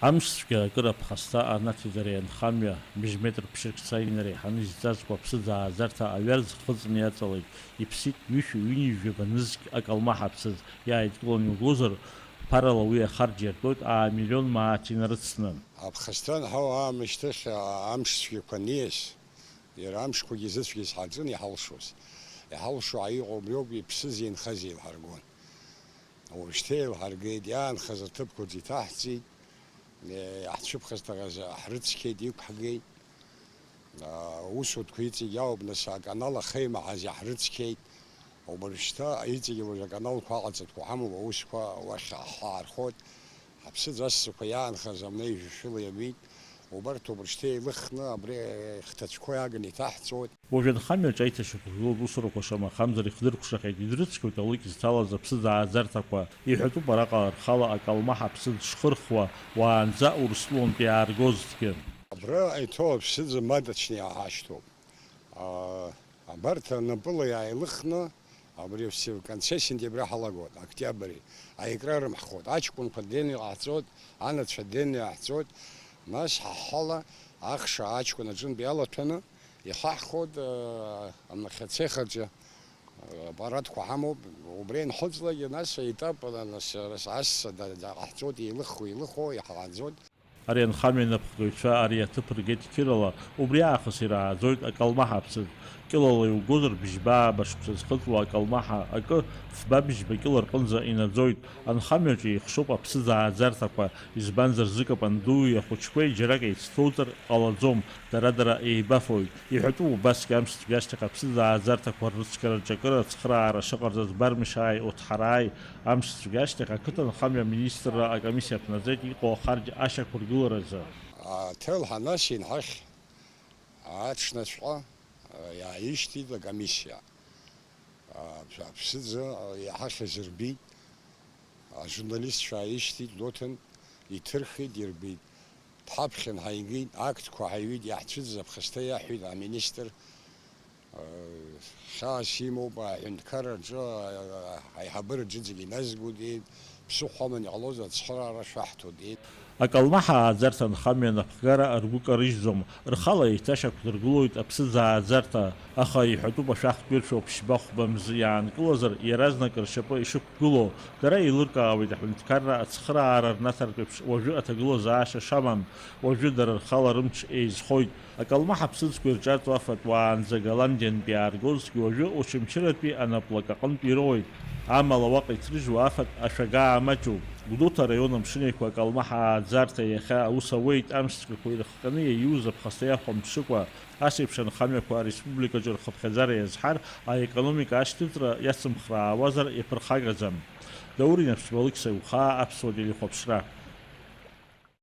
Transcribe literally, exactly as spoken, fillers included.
Амшцәгьа акыр аԥхасҭа анаҭеит ари анхамҩа, быжь метр ԥшьырқьца инареиҳаны изҵазкуа аԥсыӡ ааӡарҭа аҩарӡ хыҵны иаҵалеит, иԥсит ҩышәи ҩынҩажәи нызқь акалмаҳа аԥсыӡ, иааидкыланы иугозар, ԥарала уи ахарџь иартәоит аа миллион мааҭ инарыцны. Аԥхасҭа анҳау аамышьҭахь, а-, амшцәгьақәа аниас, иара амшқәагьы зыцәгьаз ҳарҿын иҳалшоз. Иҳалшо ааиҟоу убриоуп, иԥсыз инхаз еилҳаргон. Уажәшьҭа еилҳаргеит, иаанхаз аҭыԥқәа рзы иҭаҳҵеит, е, иаҳцәыԥхасҭахаз ҳрыцқьеит, иқәҳгеит. А, аусутәқәа иҵегь ауп, нас, аканал ахеимаҳаз иаҳрыцқьеит. Уажәшьҭа иҵегь уажә аканалқәа аҟаҵатәқәа ҳамоуп, аусқәа уахь ҳаархоит. Ҳаԥсыӡ асцақәа иаанхаз амнеи жәшәыла иабеит. Убарҭ уажәшьҭа еилыхны абри хҭацәқәа иааганы иҭаҳҵоит. Уажә анхамҩаҿ аиҭашьақәыргылоу русурақәа шамахамзар ихдыркәшахеит, идрыцқьоит алыкь зҭалаз аԥсыӡ ааӡарҭақәа. Иҳәатәуп араҟа рхала акалмаҳа аԥсыӡ шхырхуа, уаанӡа Урыстәылантәи иааргозҭгьы. Абра иҭоу аԥсыӡ мадацәны иаҳашьҭоуп. А, абарҭ напыла иааилыхны, абри все в конце сентября ҳалагоит, октиабри, аикра рымҳхоит. Аҷкәынқәа днеины иҟаҳҵоит, анацәа днеины иаҳҵоит. Нас ҳа ҳхала ахша аҷкәын аҿынтә иалаҭәаны, иҳаҳхәоит, э, анахьацеихаҿы, э, аппаратқәа ҳамоуп, убри анҳәыҵлакгьы, нас аетап, нас, нас асса да-, даҟаҳҵоит, еилыххо, еилыхо, иҳаанӡоит. Ари анхамҩа инапхгаҩцәа ари аҭыԥ ргеит қьырала, убри аахыс ирааӡоит акалмаҳа аԥсыӡ. Кьылала иугозар, быжьба ааба шықәса зхыҵуа акалмаҳа акы, фба быжьба кьыла рҟынӡа инаӡоит. Анхамҩаҿы еихшоуп аԥсыӡ ааӡарҭақәа, избанзар, зыкапан дуи ахәыҷқәеи џьарак еицҭоуҵар ҟалаӡом, дара-дара еибафоит. Иҳәатәуп убасгьы амш цәгьа ашьҭахь аԥсыӡ ааӡарҭақәа ррыцқьараҿы акыр ацхыраара шыҟарҵаз Бармишааи Оҭҳарааи. Амш цәгьа ашьҭахь ақыҭанхамҩа аминистрра акомиссиа аԥнаҵеит иҟоу ахарџь ашьақәыргыларазы. Аҭел ҳанасин ҳахь аҽнаҵәҟьа, а, иааишьҭит акомиссиа. А, аԥсыӡ, а, иҳахьыз рбеит, ажурналистцәа ааишьҭит, Лоҭан иҭырхит, ирбеит. Дҳаԥхьан ҳаигеит, актқәа ҳаиҩит, иаҳцәыӡыз аԥхасҭа иаҳәеит аминистр. Хьаас имоуп, аҳәынҭқарраҿы аиҳабыра џьыӡак иназгоит, иҳәеит, ԥсыхәа аман иҟалоз ацхыраара шәаҳҭоит, иҳәеит. Акалмаҳа ааӡарҭа анхамҩа анапхгара ргәы карыжьӡом, рхала еиҭашьақәдыргылоит аԥсыӡ ааӡарҭа, аха иҳәатәуп ашәахтә ҩыршәоуп ԥшьба-хәба мзы иаанкылазар, иаразнак ршьапы ишықәгылоу, дара еилыркаауеит аҳәынҭқарра ацхыраара рнаҭартә еиԥш уажәы аҭагылазаашьа шамам, уажәы дара рхала рымч еизхоит. Акалмаҳа аԥсыӡқәа ирҿарҵо афатә уаанӡа Голландиантәи иааргозҭгьы уажәы Очамчыратәи анаплак аҟынтә ироуеит. Амала уаҟа иҭрыжьуа афатә ашәага амаҷуп. Гәдоуҭа араион амшын еиқәа акалмаҳа ааӡарҭа иахьа аус ауеит, амшцәгьақәа ирыхҟьаны иаиуз аԥхасҭа иахәамԥшыкәа, ас еиԥш анхамҩақәа ареспубликаҿы рхыԥхьаӡара иазҳар, аекономика ашьҭыҵра иацымхраауазар иаԥырхагаӡам. Даур Инаԥшьба, Алықьса Иухаа, Аԥсуа телехәаԥшра.